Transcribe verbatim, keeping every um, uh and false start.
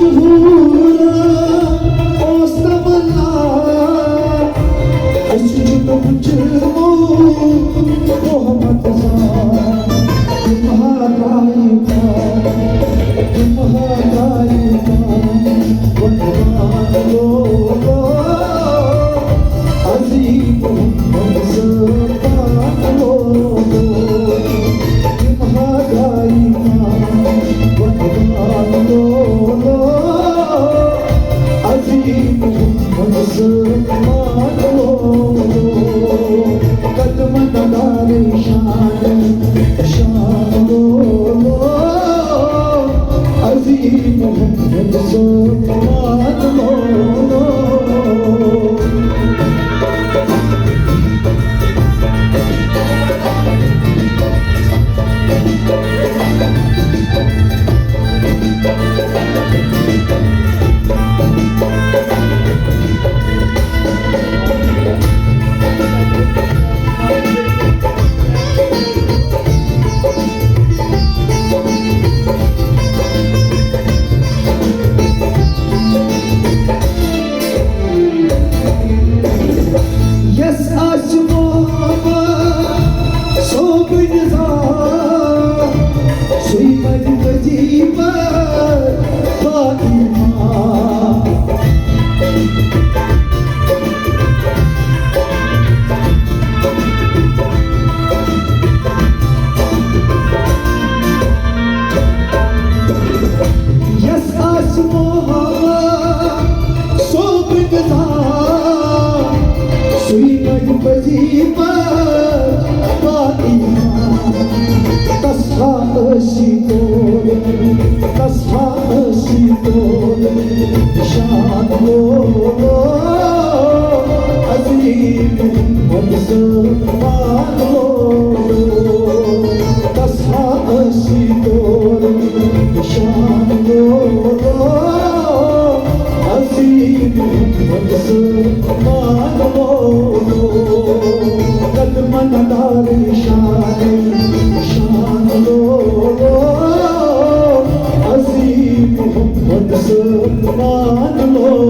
مشہوٗر اوس تمنا، اَسہِ چھُنہٕ وُچھمُت محمد زانٛہہ۔ تِم ہا درٛایہِ پانہٕ، تِم ہا درٛایہِ پانہٕ، وۄنۍ وَنو عظیٖم محمد زانٛہہ۔ یس آسہِ محمد صٲبٕنۍ ذات، سُے بنہِ وظیفہٕ با ایمان۔ یس آسہِ محمد صٲبٕنۍ ذات، سُے بنہِ وظیفہٕ با ایمان۔ تس ہا ٲسی تور، تس ہا ٲسی تور، نشان لولو عظیٖم محمد زمان لولو۔ تس ہا ٲسی تور نشان لولو، عظیٖم محمد زمان لولو۔ قدمن دار شان، شان لولو، عظیٖم محمد زمان لولو۔